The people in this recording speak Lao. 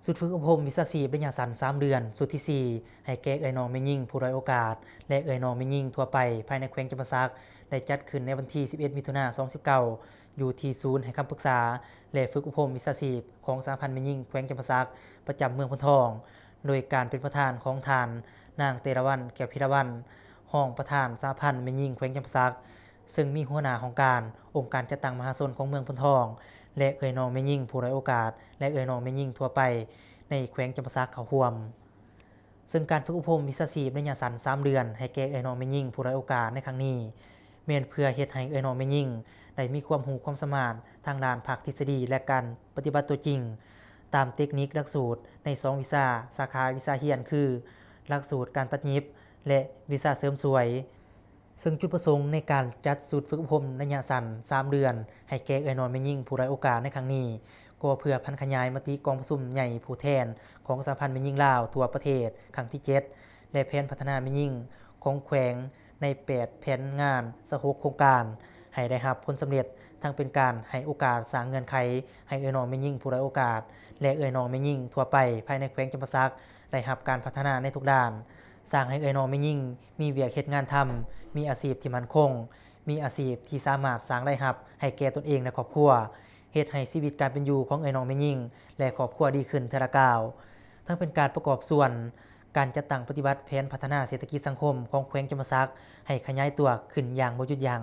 ຊຸດຝຶກອົບຮົມວິຊາຊີບໄລຍະສັ້ນສາມເດືອນ ຊຸດທີສີ່ ໃຫ້ແກ່ເອື້ອຍນ້ອງແມ່ຍິງຜູ້ດ້ອຍໂອກາດ ແລະ ເອື້ອຍນ້ອງແມ່ຍິງທົ່ວໄປ ພາຍໃນແຂວງຈຳປາສັກ ໄດ້ຈັດຂຶ້ນໃນວັນທີສິບເອັດ ມິຖຸນາ ສອງພັນຊາວເກົ້າ ຢູ່ທີ່ສູນໃຫ້ຄຳປຶກສາ ແລະ ຝຶກອົບຮົມວິຊາຊີບຂອງສະຫະພັນແມ່ຍິງແຂວງຈຳປາສັກ ປະຈຳເມືອງໂພນທອງ ໂດຍການເປັນປະທານຂອງທ່ານ ນາງ ເຕລະວັນ ແກ້ວພິລະວັນ ຮອງປະທານສະຫະພັນແມ່ຍິງແຂວງຈຳປາສັກ, ເຊິ່ງມີຫົວໜ້າຫ້ອງການອົງການຈັດຕັ້ງມະຫາຊົນຂອງເມືອງໂພນທອງ ແລະ ເອື້ອຍນ້ອງແມ່ຍິງຜູ້ດ້ອຍໂອກາດ ແລະ ເອື້ອຍນ້ອງແມ່ຍິງທົ່ວໄປໃນແຂວງຈຳປາສັກເຂົ້າຮ່ວມ. ເຊິ່ງການຝຶກອົບຮົມວິຊາຊີບໄລຍະສັ້ນສາມເດືອນ ໃຫ້ແກ່ເອື້ອຍນ້ອງແມ່ຍິງຜູ້ດ້ອຍໂອກາດໃນຄັ້ງນີ້ ແມ່ນເພື່ອເຮັດໃຫ້ເອື້ອຍນ້ອງແມ່ຍິງໄດ້ມີຄວາມຮູ້ຄວາມສາມາດທາງດ້ານພາກທິດສະດີ ແລະ ການປະຕິບັດຕົວຈິງ ຕາມເຕັກນິກຫຼັກສູດໃນສອງວິຊາສາຂາວິຊາຮຽນ ຄື ຫຼັກສູດການຕັດຫຍິບ ແລະ ວິຊາເສີມສວຍ. ເຊິ່ງຈຸດປະສົງໃນການຈັດຊຸດຝຶກອົບຮົມໄລຍະສັ້ນສາມເດືອນ ໃຫ້ແກ່ເອື້ອຍນ້ອງແມ່ຍິງຜູ້ດ້ອຍໂອກາດໃນຄັ້ງນີ້ ກໍເພື່ອຜັນຂະຫຍາຍມະຕິກອງປະຊຸມໃຫຍ່ຜູ້ແທນຂອງສະຫະພັນແມ່ຍິງລາວທົ່ວປະເທດຄັ້ງທີເຈັດ ແລະ ແຜນພັດທະນາແມ່ຍິງຂອງແຂວງໃນແປດແຜນງານຊາວຫົກໂຄງການ ໃຫ້ໄດ້ຮັບຜົນສຳເລັດ, ທັງເປັນການໃຫ້ໂອກາດສ້າງເງື່ອນໄຂໃຫ້ເອື້ອຍນ້ອງແມ່ຍິງຜູ້ດ້ອຍໂອກາດ ແລະ ເອື້ອຍນ້ອງແມ່ຍິງທົ່ວໄປພາຍໃນແຂວງຈຳປາສັກ ໄດ້ຮັບການພັດທະນາໃນທຸກດ້ານ, ສ້າງໃຫ້ເອື້ອຍນ້ອງແມ່ຍິງມີວຽກເຮັດງານທຳ, ມີອາຊີບທີ່ໝັ້ນຄົງ, ມີອາຊີບທີ່ສາມາດສ້າງລາຍຮັບໃຫ້ແກ່ຕົນເອງ ແລະ ຄອບຄົວ, ເຮັດໃຫ້ຊີວິດການເປັນຢູ່ຂອງເອື້ອຍນ້ອງແມ່ຍິງ ແລະ ຄອບຄົວດີຂຶ້ນເທື່ອລະກ້າວ, ທັງເປັນການປະກອບສ່ວນການຈັດຕັ້ງປະຕິບັດແຜນພັດທະນາເສດຖະກິດສັງຄົມຂອງແຂວງຈຳປາສັກ ໃຫ້ຂະຫຍາຍຕົວຂຶ້ນຢ່າງບໍ່ຢຸດຢັ້ງ.